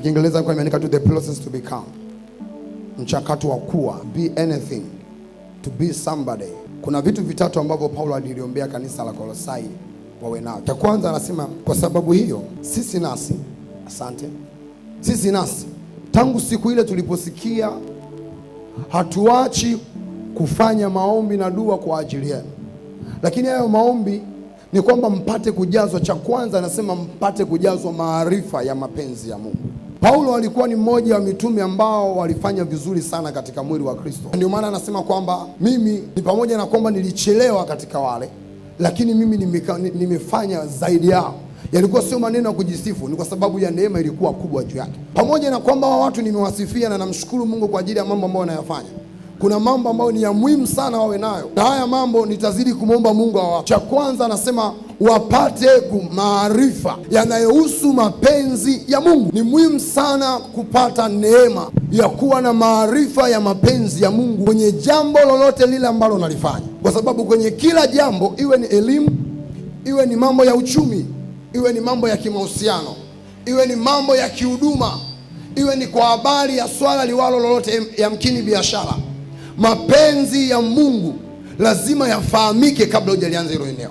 Kwa Kiingereza kwa imeandika tu the process to become, mchakato wa kuwa, be anything, to be somebody. Kuna vitu vitatu ambavyo Paulo aliliombea kanisa la Kolosai wawe navyo. Cha kwanza anasema kwa sababu hiyo sisi nasi, asante, sisi nasi tangu siku ile tuliposikia hatuachi kufanya maombi na dua kwa ajili yenu. Lakini hayo maombi ni kwamba mpate kujazwa. Cha kwanza anasema mpate kujazwa maarifa ya mapenzi ya Mungu. Paulo alikuwa ni mmoja wa mitume ambao walifanya vizuri sana katika mwili wa Kristo. Ndio maana anasema kwamba mimi ni pamoja na kwamba nilichelewa katika wale, lakini mimi nimefanya zaidi yao. Yalikuwa sio maneno ya kujisifu, ni kwa sababu ya neema ilikuwa kubwa juu yake. Pamoja na kwamba wa watu nimewasifia na namshukuru Mungu kwa ajili ya mambo ambayo wanayafanya, kuna mambo ambayo ni ya muhimu sana wawe nayo, na haya mambo nitazidi kumwomba Mungu awape. Cha kwanza anasema wapate maarifa yanayohusu mapenzi ya Mungu. Ni muhimu sana kupata neema ya kuwa na maarifa ya mapenzi ya Mungu kwenye jambo lolote lile ambalo unalifanya, kwa sababu kwenye kila jambo, iwe ni elimu, iwe ni mambo ya uchumi, iwe ni mambo ya kimahusiano, iwe ni mambo ya kihuduma, iwe ni kwa habari ya swala liwalo lolote, yamkini biashara, mapenzi ya Mungu lazima yafahamike kabla hujalianza hilo eneo.